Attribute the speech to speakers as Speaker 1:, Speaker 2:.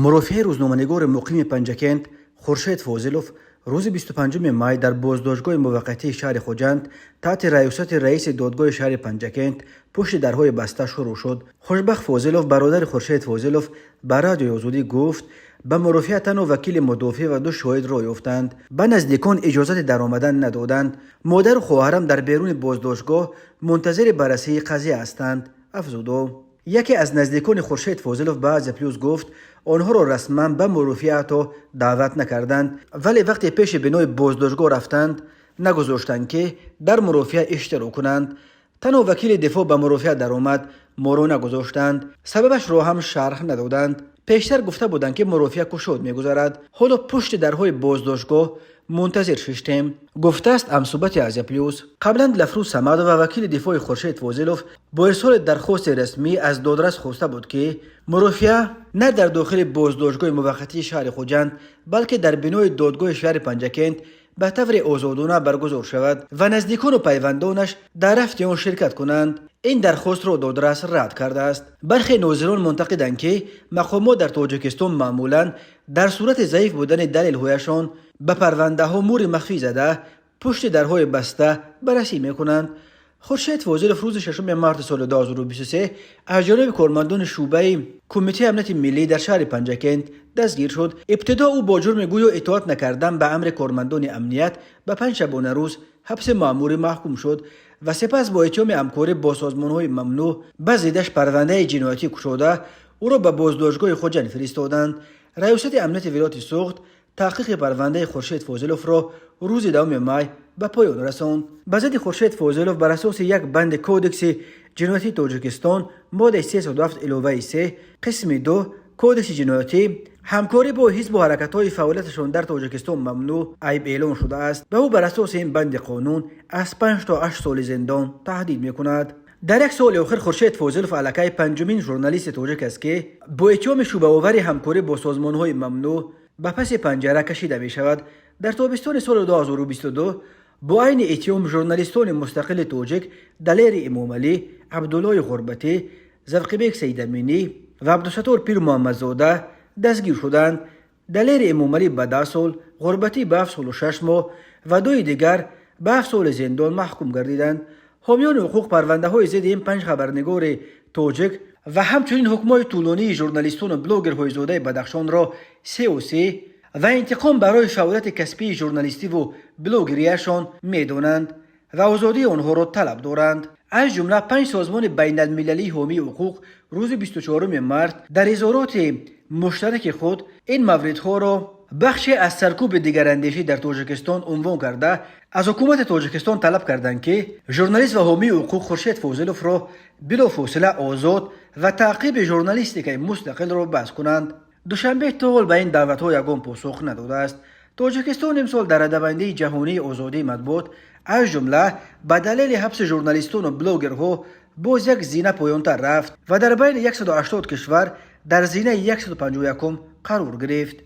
Speaker 1: Мурофиаи рӯзноманигори муқими Панҷакент Хуршед Фозилов рӯзи 25 май дар боздоштгоҳи муваққатии шаҳри Хуҷанд таҳти раёсати раиси додгоҳи шаҳри Панҷакент пушти дарҳои баста шурӯъ шуд. Хушбахт Фозилов, бародари Хуршед Фозилов, ба Радиои Озодӣ гуфт, ба мурофиа танҳо вакили мудофиъ ва ду шоҳид роҳ ёфтанд, ба наздикон иҷозати даромадан надоданд. Модару хоҳарам дар беруни боздоштгоҳ мунтазири баррасии қазия ҳастанд, афзуд ӯ. Яке аз наздикони Хуршед Фозилов ба Азия Плюс гуфт, онҳоро расман ба мурофиа ҳатто даъват накарданд, вале вақте пеши бинои боздоштгоҳ рафтанд, нагузоштанд, ки дар мурофиа иштирок кунанд. Танҳо вакили дифоъ ба мурофиа даромад, моро нагузоштанд, сабабашро ҳам шарҳ надоданд. Пештар гуфта буданд, ки мурофиа кушод мегузарад. Ҳоло пушти дарҳои боздоштгоҳ мунтазир шиштем, гуфтааст ҳамсӯҳбати Азия Плюс. Қаблан Дилафрӯз Самадова, вакили дифои Хуршед Фозилов, бо ирсоли дархости расмӣ аз додрас хоста буд, ки мурофиа на дар дохили боздоштгоҳи муваққатии шаҳри Хуҷанд, балки дар бинои додгоҳи шаҳри Панҷакент ба таври озодона баргузор шавад ва наздикону пайвандонаш дар рафти он ширкат кунанд. Ин дархостро додрас рад кардааст. Бархе нозирон мунтақиданд, ки мақомот дар Тоҷикистон маъмулан дар сурати заиф будани далелҳояшон ба парвандаҳо мӯри махфӣ зада, пушти дарҳои баста баррасӣ мекунанд. Хуршед Фозилов рӯзи 6 марти соли 2023 аз ҷониби кормандони шӯъбаи Кумитаи амнияти миллӣ дар шаҳри Панҷакент дастгир шуд. Ибтидо ӯ бо ҷурми гӯё итоат накардан ба амри кормандони амният ба 5 шабонарӯз ҳабси маъмурӣ маҳкум шуд ва сипас бо иттиҳоми ҳамкорӣ бо созмонҳои мамнӯъ ба зиддаш парвандаи ҷиноятӣ кушода, ӯро ба боздоштгоҳи Хуҷанд фиристоданд. Раёсати амнияти вилояти Суғд таҳқиқи парвандаи Хуршед Фозиловро рӯзи 10 май ба поён расонд. Ба зидди Хуршед Фозилов бар асоси як банди Кодекси ҷиноятии Тоҷикистон, моддаи 307 иловаи 3 қисми 2 Кодекси ҷиноятӣ, ҳамкорӣ бо ҳизбу ҳаракатҳои фаъолияташон дар Тоҷикистон мамнӯъ, айб эълон шудааст. Ба ӯ бар асоси ин банди қонун аз 5 то 8 соли зиндон таҳдид мекунад. Дар як соли охир Хуршед Фозилов аллакай панҷумин журналисти тоҷик аст, ки бо иттиҳоми шубҳаовари ҳамкорӣ бо созмонҳои мамнӯъ ба паси панҷара кашида мешавад. Дар тобистони соли 2022 бо айни иттиҳом журналистони мустақили тоҷик Далери Эмомалӣ, Абдуллои Ғурбатӣ, Завқибек Саидаминӣ ва Абдусаттор Пирмуҳаммадзода дастгир шуданд. Далери Эмомалӣ ба 10 сол, Ғурбатӣ ба 7 солу 6 моҳ ва дуи дигар ба 7 соли зиндон маҳкум гардиданд. Ҳомиёни ҳуқуқ парвандаҳои зидди ин панҷ хабарнигори тоҷик ва ҳамчунин ҳукмҳои тӯлонии журналистону блогерҳои зодаи Бадахшонро сиёсӣ ва интиқом барои фаъолияти касбии журналистиву блогерияшон медонанд ва озодии онҳоро талаб доранд. Аз ҷумла панҷ созмони байналмилалии ҳомии ҳуқуқ рӯзи 24 март дар изҳороти муштараки худ ин мавридҳоро бахше аз саркӯби дигарандешӣ дар Тоҷикистон унвон карда, аз ҳукумати Тоҷикистон талаб карданд, ки журналист ва ҳомии ҳуқуқ Хуршед Фозиловро билофосила озод ва таъқиби журналистикаи мустақилро бас кунанд. Душанбе то ҳол ба ин даъватҳо ягон посух надодааст. Тоҷикистон имсол дар радабандии ҷаҳонии озодии матбуот, аз ҷумла ба далели ҳабси журналистону блогерҳо, боз як зина поёнтар рафт ва дар байни 180 кишвар дар зинаи 151 қарор гирифт.